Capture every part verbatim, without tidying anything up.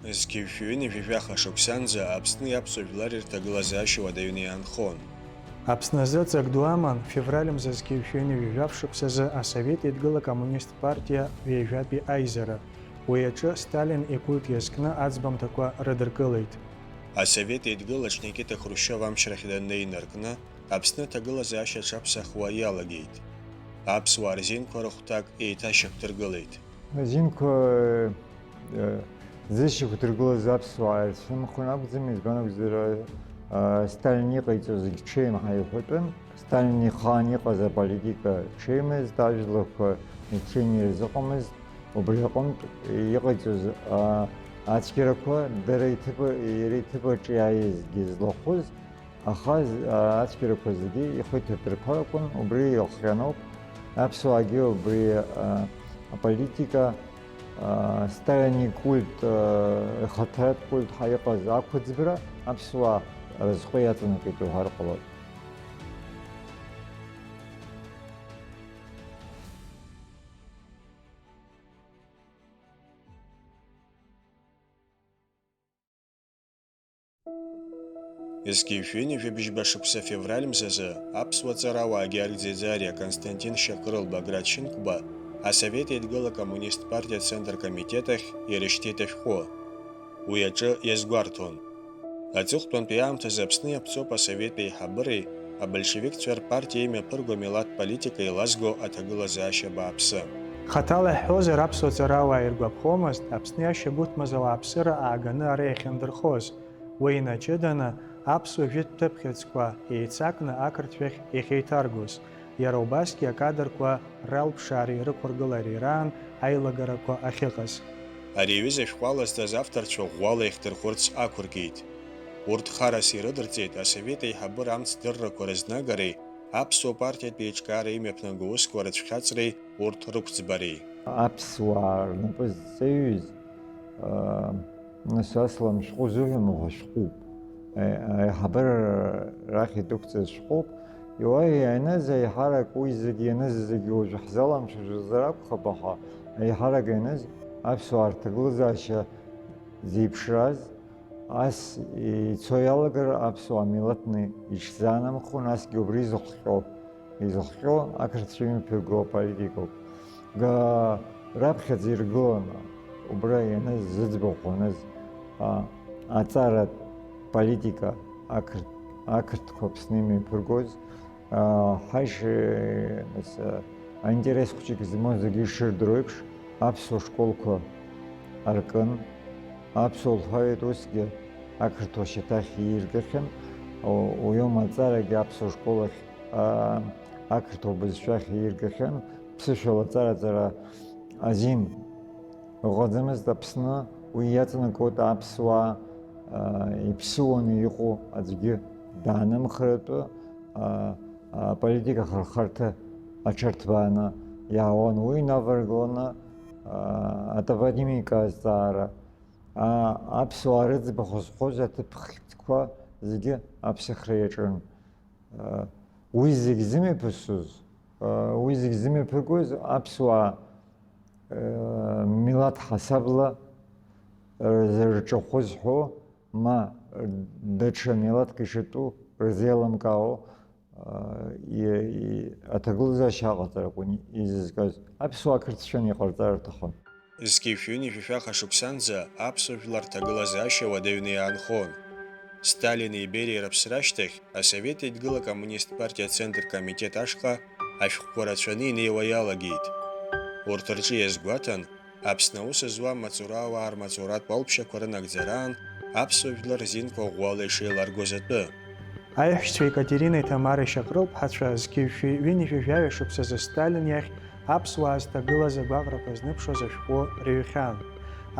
Зқьи жәшәи ҩынҩажәи жәаха шықәсанӡа Аԥсни аԥсуа жәлари рҭагылазаашьа уадаҩны иаанхон. Аԥсны азы аҵак ду аман, февраль мза зқьи жәшәи ҩынҩажәи жәаф шықәсазы Асовет Еидгыла Коммунист Партиа ҩажәатәи аизара. Уи аҿы Сталин икульт иазкны аӡбамҭақәа рыдыркылеит. Асовет Еидгылаҿ Никита Хрушьов амчрахь даннеи инаркны, Аԥсны аҭагылазаашьа аҽаԥсахуа иалагеит. Аԥсуаа рзинқәа рыхәҭак еиҭашьақәдыргылеит. Азинқәа, э, зышьақәдыргылаз аԥсуаа ирцәымӷын акәӡам, избан акәзар, э, Сталин иҟаиҵо зегь ҽеим ҳәа иҳәатәын. Сталин ихаан иҟаз аполитика ҽеимызт, ажәлақәа иҽеим ирзыҟамызт, убри аҟынтә иҟаиҵоз, а, ацәгьарақәа дара иҭыԥ-, иара иҭыԥаҿ иааизгьы злахәыз, аха з-, а, ацәгьарақәа зегьы ихы иҭадырԥарақәан, убри иахҟьаноуп аԥсуаагьы убри, а, аполитика, а, Сталин икульт, а, ихаҭаратә культ ҳәа иҟаз ақәыӡбра аԥсуаа рызҟы иаҵанакит уҳәар ҟалоит. Зқьи жәшәи ҩынҩажәи быжьба шықәса февраль мзазы аԥсуа ҵарауаагьы аргӡеиӡариа Константин Шьақрыл, Баграт Шьынқәба Асовет Еидгыла Коммунист Партиа Ацентр Комитет ахь ирышьҭит ашәҟәы. Уи аҿы иазгәарҭон. Аҵыхәтәантәи аамҭазы Аԥсны иаԥҵоуп асовет еиҳабыреи абольшевикцәа рпартиеи имҩаԥырго амилаҭ политика еилазго аҭагылазаашьа бааԥсы. Хаҭала иаҳҳәозар, аԥсуа ҵарауаа иргәаԥхомызт Аԥсны ашьагәыҭмаза ауааԥсыра ааганы ара иахьындырхоз. Уи инаҷыданы аԥсуа жәытә ҭыԥхьыӡқәа еицакны ақырҭшәахь иахьеиҭаргоз, иара убасгьы акадрқәа ралԥшаареи рықәыргылареи раан аилагарақәа ахьыҟаз. Ари аҩыза ашәҟәы алазҵаз авторцәа ӷәӷәала иахдырхәырц ақәыркит. Урҭ харас ирыдырҵеит асовет еиҳабыра амцдыррақәа рызнагареи аԥсуа партиатә еиҿкаара имҩаԥнаго усқәа рыцәхьаҵреи урҭ рықәӡбареи. Аԥсуаа рнапы зҵаҩыз, аа, нас асалам шәҟәы зуҳәама ҳәа шәҟәуп. Аи-, аиҳабыра рахь идәықәҵаз шәҟәуп. Уа ианыз аиҳарак уи зегь ианыз зегь уажә ҳзаламшәазар акәхап, аха аиҳарак ианыз аԥсуаа рҭагылазаашьа зеиԥшраз, ас ицо иалагар аԥсуаа милаҭны иҽзаанамхо, насгьы убри изыхҟьо, изыхҟьо ақырҭцәа имҩаԥырго аполитикоуп. Га-, раԥхьаӡа иргыланы, убра ианыз, зыӡбахә аныз, а, аҵаратә политика ақырҭ-, ақырҭқәа Аԥсны имҩаԥыргоз, аа, ҳаишь, нас, аинтерес хәҷык змоу зегьы ишырдыруа еиԥш, аԥсуа школқәа аркын, аԥсуа алфавит усгьы ақырҭуа шьаҭахь ииргахьан, у-, уи аума аҵарагьы аԥсуа школ ахь, аа, ақырҭуа бызшәахь ииргахьан, ԥсышәала аҵараҵара азин ыҟаӡамызт Аԥсны, уи иаҵанакуеит аԥсуаа, аа, иԥсыуаны иҟоу аӡәгьы даанымхаратәы, аа, аполитика ахырхарҭа аҽарҭбааны иаауан. Уи инаваргаланы, аа, атопонимика азҵаара, аа, аԥсуаа рыӡбахә зҳәоз аҭыԥ хьӡқәа зегьы аԥсахра иаҿын. Уи зегь зымҩаԥысыз, уи зегь зымҩаԥыргоз аԥсуаа, милаҭ ҳасабла рҿахәы зҳәо, ма даҽа милаҭк ишатәу рзеилымкаауа, и-, и-, аҭагылазаашьа аҟаҵара акәын изызкыз. Аԥсуаа қырҭцәаны иҟарҵар рҭахын. Зқьи жәшәи ҩынҩажәи жәаха шықәсанӡа аԥсуа жәлар рҭагылазаашьа уадаҩны иаанхон. Сталини Бериеи рыԥсра ашьҭахь, Асовет Еидгыла Коммунист Партиа Ацентр Комитет ашҟа ашәҟәқәа рацәаны инеиуа иалагеит. Урҭ рҿы иазгәаҭан, Аԥсны аус зуа амаҵурауаа рмаҵуратә уалԥшьақәа рынагӡараан аԥсуа жәлар рзинқәа ӷәӷәала ишеиларгоз атәы. Аиҳәшьцәа Екатеринеи Ҭамареи Шьаҟрыл ԥҳацәа зқьи жәшәи ҩынҩажәи жәаҩа шықәсазы Сталин иахь аԥсуаа зҭагылаз агәаҟрақәа знықәшоз ашәҟәы рыҩхьан.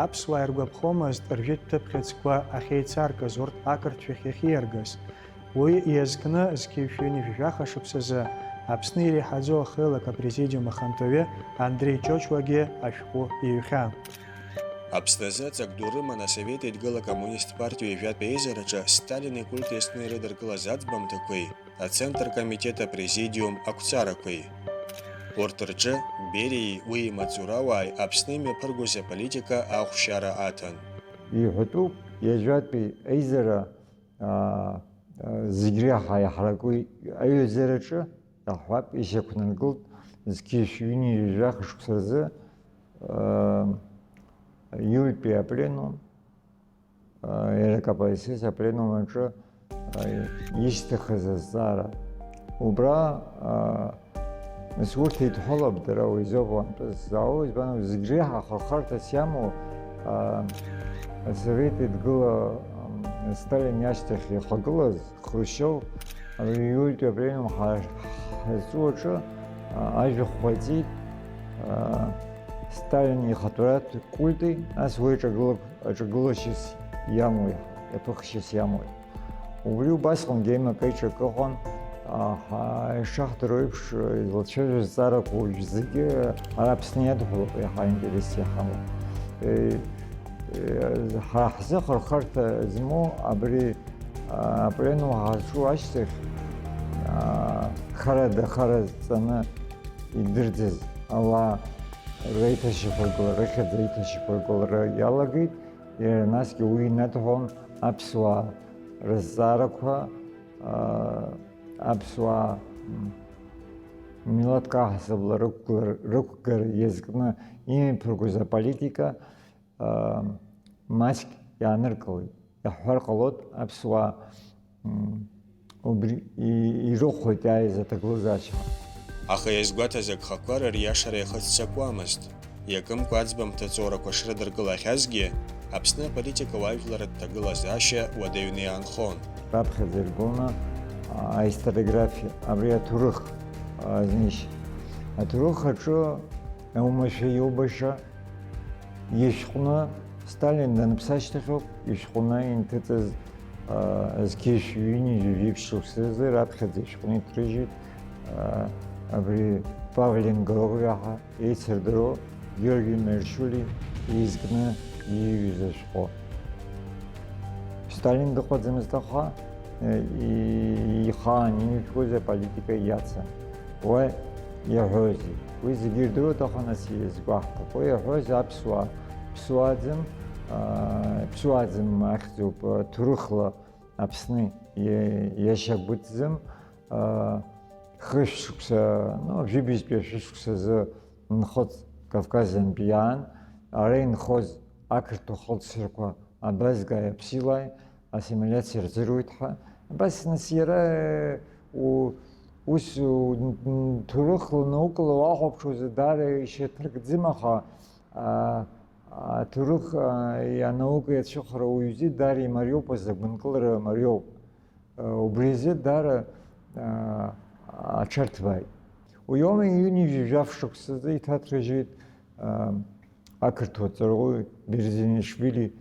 Аԥсуаа иргәаԥхомызт ржәытә ҭыԥхьыӡқәа ахьеицаркыз урҭ ақырҭшәахь иахьиаргаз. Уи иазкны зқьи жәшәи ҩынҩажәи жәаха шықәсазы Аԥсны иреиҳаӡоу ахеилак апрезидиум ахантәаҩы Андреи Ҷочуагьы ашәҟәы иҩхьан. Аԥсны азы аҵак ду рыман Асовет Еидгыла Коммунист Партиа ҩажәатәи аизараҿы Сталин икульт иазкны ирыдыркылаз аӡбамҭақәеи Ацентр Комитет апрезидиум ақәҵарақәеи. Урҭ рҿы Бериеи уи имаҵурауааи Аԥсны имҩаԥыргоз аполитика ахәшьара аҭан. иҳәатәуп, иажәатәи аизара, аа, зегь реиҳа иаҳараку аҩаӡараҿы, иаҳҳәап, ишьақәнаргылт зқьи шәи ҩынҩажәи жәаха шықәса рзы, аа, июльтәи апленум, аа, иара К П С С апленум аҿы, аа, ишьҭыхыз азҵаара. Убра, аа, Нас урҭ еидҳәалап дара уи азоуп уаантәы ззаауа, избан, зегь реиҳа ахырхарҭас иамоу, аа, Асовет Еидгыла, ам, Сталин иашьҭахь ихагылаз Хрушьов, абри иҩылтәи апленум ҳа-, ҳазҿу аҿы, аа, ажәахә ҟаиҵеит, аа, Сталин ихатәратә культи, нас уи аҿагылак-, аҿагылашьас иамои, иаԥыхшьас иамои. Убри убасҟангьы аимак-аиҿак ыҟан, аха, ишаҳдыруа еиԥш, излацәажәо азҵаарақәа уажә зегьы ара Аԥсны иадҳәалоуп, иаҳа интерес иҳамоу. Е, е, ҳара ҳзы ахырхарҭа змоу абри, а, апленум ҳазҿу ашьҭахь, а, харада-хара ҵаны идырӡыз ауаа реиҭашьақәыргылара, рыхьӡ аиҭашьақәыргылара иалагеит, иара насгьы уи инадҳәон аԥсуаа рызҵаарақәа, аа, аԥсуаа, м, милаҭк аҳасабала рықәгылар-, рықәгара иазкны имҩаԥыргоз аполитика, аа, маҷк иааныркылеит. Иаҳҳәар ҟалоит, аԥсуаа, м, убри и-, ирыхәоит иааиз аҭагылазаашьа. Аха иазгәаҭаз агхақәа рыриашара иахыццакуамызт. Иакымкәа аӡбамҭа ҵоурақәа шрыдыркылахьазгьы, Аԥсны аполитикауаажәларратә ҭагылазаашьа уадаҩны иаанхон. Раԥхьаӡа иргоны, а, аисториографиа, абри аҭоурых, а, азнеишьа. Аҭоурых аҿы аумашәа иубаша ишәҟәны, Сталин даныԥсы ашьҭахьоуп ишәҟәны инҭыҵыз, а, зқьи шәи ҩынҩажәи жәиԥшь шықәсазы раԥхьаӡа ишәҟәны иҭрыжьит, а, абри Павлен Грогиа ҳәа еицырдыруа Георги Мершули изкны ииҩыз ашәҟәы. Сталин дыҟаӡамызт, аха, э, и-, ихаан иҩышәкуаз аполитика иацын. Уи иаҳәозеи? Уи зегьы ирдыруеит, аха нас иазгәаҳҭап. Уи иаҳәоз аԥсуаа, ԥсуаӡам, аа, ԥсуаӡам ахьӡуп, ҭоурыхла Аԥсны иа-, иашьагәыҭӡам, аа, хышә шықәса, ну, жәибжьтәи ашәышықәсазы нхыҵ Кавказынтә иаан, ара инхоз ақырҭуа хылҵшьҭрақәа абазгааи аԥсилааи ассимилиациа рзыруит ҳәа. Абас нас иара, у-, ус, у-, н-, н-, ҭоурыхла, наукала уахәаԥшуазар, даара ишьаҭаркӡам, аха, а, аҭоурых, а, анаука иацәыхароу уаҩы даара имариоуп, азы агәынкылара мариоуп. Убри азы даара, аа, аҽарҭбааит. Уи аума иҩынҩажәи жәаф шықәсазы иҭаҭрыжьит, аа, ақырҭуа ҵараӷәы Берзенишвили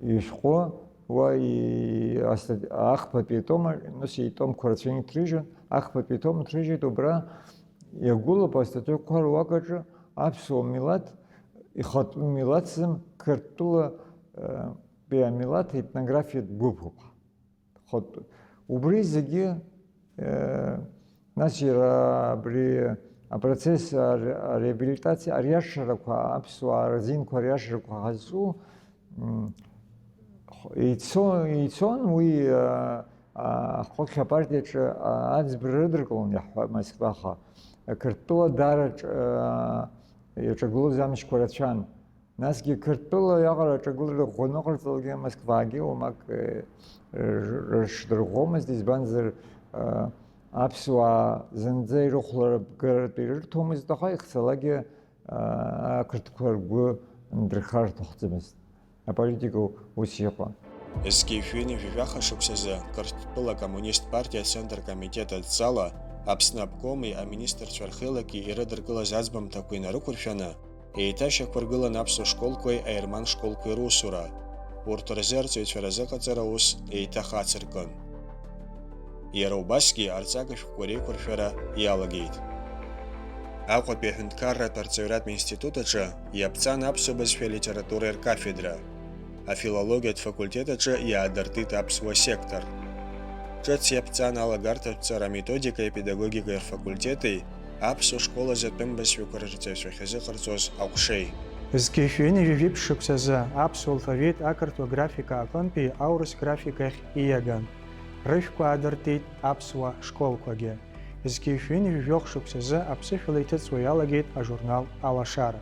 ишәҟәы, уа и-, астат-, ахԥатәи атом, нас итомқәа рацәаны иҭрыжьын, ахԥатәи атом ҭрыжьит, убра иагәылоуп астатиақәа руак аҿы аԥсуа милаҭ, ихатәы милаҭзым, Қырҭтәыла, аа, тәи амилаҭ етнографиатә гәыԥуп. Хатә-, убри зегьы, э, нас иара абри апроцесс ар-, ареабилитациа, ариашарақәа, аԥсуаа рзинқәа ариашарақәа ҳазҿу, м, х-, ицо-, ицон уи, а, а, ахықә апартиаҿы, а, аӡбра рыдыркылон, иаҳҳәап, Москваҟа. Қырҭтәыла даара ҿ-, а, иаҿагылоз амшқәа рацәан. Насгьы Қырҭтәыла иаҟара аҿагылара ӷәӷәаны ҟарҵалакгьы Москвагьы уамак, э, рш-, ршдырӷәӷәомызт, избанзар, э, аԥсуаа зынӡа ирыхәларбгаратә ирырҭомызт, аха ихцалакгьы, э, ақырҭқәа ргәы ндырхар рҭахӡамызт. Аполитика ус иҟан. Зқьи шәи ҩынҩажәи жәаха шықәсазы Қырҭтәыла Коммунист партиа Ацентр Комитет адҵала Аԥсны обкоми аминистрцәа рхеилаки ирыдыркылаз аӡбамҭақәа инарықәыршәаны, еиҭашьақәыргылан аԥсуа школқәеи аерман школқәеи русура. Урҭ рзы арҵаҩцәа разыҟаҵара аус еиҭах ацыркын. Иара убасгьы арҵага шәҟәқәа реиқәыршәара иалагеит. Аҟәатәи аҳәынҭқарратә арҵаҩратә институт аҿы иаԥҵан аԥсуа бызшәеи алитературеи ркафедра. Афилологиатә факультет аҿы иаадыртит аԥсуа сектор. Ҿыц иаԥҵан алагарҭатә ҵара аметодикеи апедагогикеи рфакультети аԥсуа школ азы атәым бызшәақәа рырҵаҩцәа ахьазыҟарҵоз аҟәшеи. Зқьи жәшәи ҩынҩажәи жәиԥшь шықәсазы аԥсуа алфавит ақырҭуа графика аҟынтәи аурыс графикахь ииаган. Рышәқәа аадыртит аԥсуа школқәагьы. Зқьи жәшәи ҩынҩажәи жәохә шықәсазы аԥсышәала иҭыҵуа иалагеит ажурнал Алашара.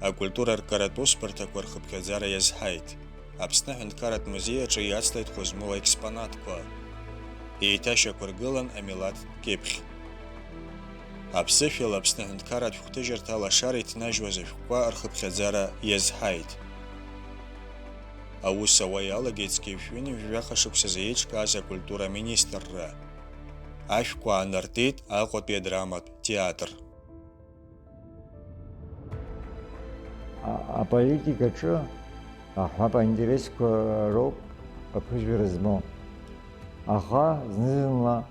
Акультура аркаратә усбарҭақәа рхыԥхьаӡара иазҳаит. Аԥсны аҳәынҭқарратә музеи аҿы иацлеит хәызмуа експонатқәа. Еиҭашьақәыргылан амилаҭтә кьыԥхь. Аԥсышәала Аԥсны аҳәынҭқарратә шәҟәҭыжьырҭа Алашара иҭнажьуаз ашәҟәқәа рхыԥхьаӡара иазҳаит. Аус ауа иалагеит зқьи жәшәи ҩынҩажәи жәаха шықәсазы еиҿкааз акультура аминистрра. Ашәқәа аанартит Аҟәатәи адраматә театр. А-, аполитикаҿы, аҳәап, аинтересқәа роуп аԥыжәара змоу. Аха зны-зынла,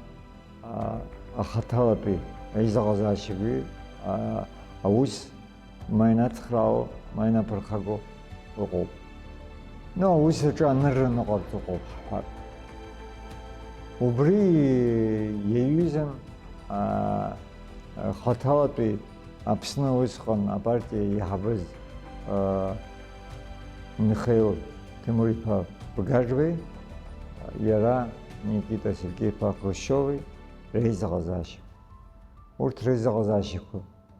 а, ахаҭалатәи аизыҟазаашьақәеи, а, аус ма инацхраауа, ма инаԥырхаго ыҟоуп. Ну, аус аҿы анырра ныҟарҵо ыҟоуп, ҳҳәап. Убри иаҩызан, а, хаҭалатәи Аԥсны усҟан апартиа иаҳабыз, а, Михаил Ҭемыр-иԥа Бгаџбеи, иара Никита Сергеи-иԥа Хрушьови реизыҟазаашьа. Урҭ реизыҟазаашьақәа,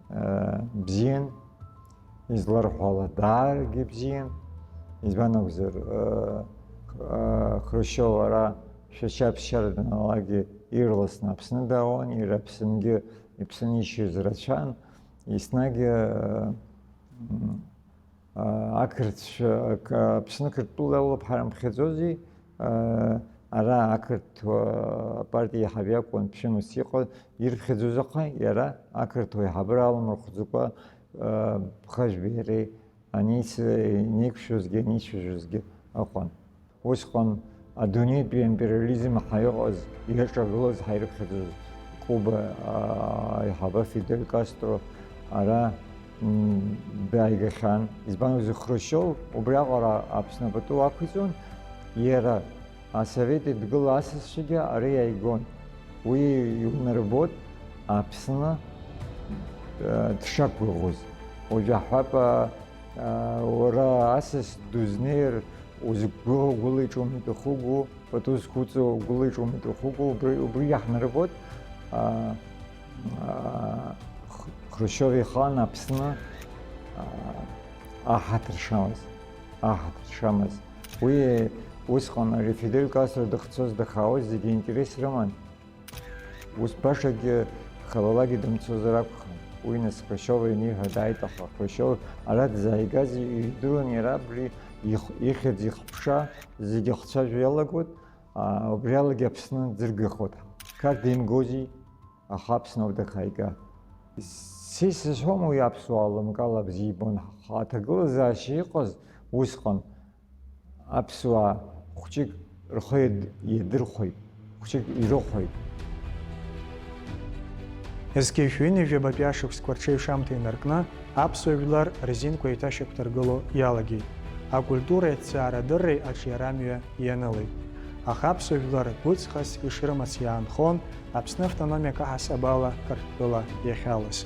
а, бзиан, изларҳәо ала даарагьы бзиан. Избан акәзар, а, а, Хрушьов ара шәашьа-ԥсшьара даналакгьы ирласны Аԥсны даауан, иара Аԥсынгьы иԥсы анишьыз рацәан, еснагь, а, м, а, ақырҭцәа, ак-, Аԥсны Қырҭтәыла иалоуп ҳарымԥхьаӡози, а, ара ақырҭуа апартиа иаҳаб иакәын ԥшьынус иҟаз, ирԥхьаӡоз аҟа иара ақырҭуа аиҳабыра аламырхәӡакәа, а, Бӷажәбеи иареи анеици-, анеиқәшәозгьы, анеицәажәозгьы ыҟан. Усҟан адунеитәи аимпериализм ҳәа иҟаз, иаҿагылаз, ҳаирыԥхьаӡоз Куба, аа, аиҳабы Фидель Кастро ара, м, дааигахьан. Избан акәзар, Хрушьов убриаҟара Аԥсны пату ақәиҵон, иара асовет еидгыла асасцәагьы ара иааигон. Уи иунарбоит Аԥсны, э, дшақәгәыӷуаз. Уажә аҳәап, а, а, уара асас дузнеир, узықәгәыӷуа гәыла иҿумит ухугу, пату зқәуҵо гәыла иҿумит ухугу, убри, убри иаҳнарбоит, а, а, Х-, Хрушьов ихан Аԥсны, а, аҳаҭыр шамаз, аҳаҭыр шамаз. Уи усҟан ари Фидель Кастро дыхцоз, дахаауаз зегьы интерес рыман. Ус башагьы халалагьы дымцозар акәхон. Уи нас Хрушьов ианиҳәа дааит, аха Хрушьов ара дзааигаз идыруан, иара абри их-, ихьӡ ихԥша зегьы ахцәажәо иалагоит, а, убри алагьы Аԥсны ӡыргахоит. Қарҭ деимгози, аха Аԥсны ауп дахааига. Са исызҳәом уи аԥсуаа лымкаала бзиа ибон, аха аҭагылазаашьа иҟаз усҟан. Аԥсуаа хәҷык рхы иад-, иадырхәеит, хәҷык ирыхәеит. Зқьи жәшәи ҩынҩажәи жәабатәи ашықәсқәа рҽеиҩшамҭа инаркны, аԥсуа жәлар рзинқәа еиҭашьақәдыргыло иалагеит. Акультуреи аҭҵаарадырреи аҿиарамҩа ианылеит. Аха аԥсуа жәлар гәыҵхас ишрымац иаанхон Аԥсны автономиак аҳасабала Қырҭтәыла иахьалаз.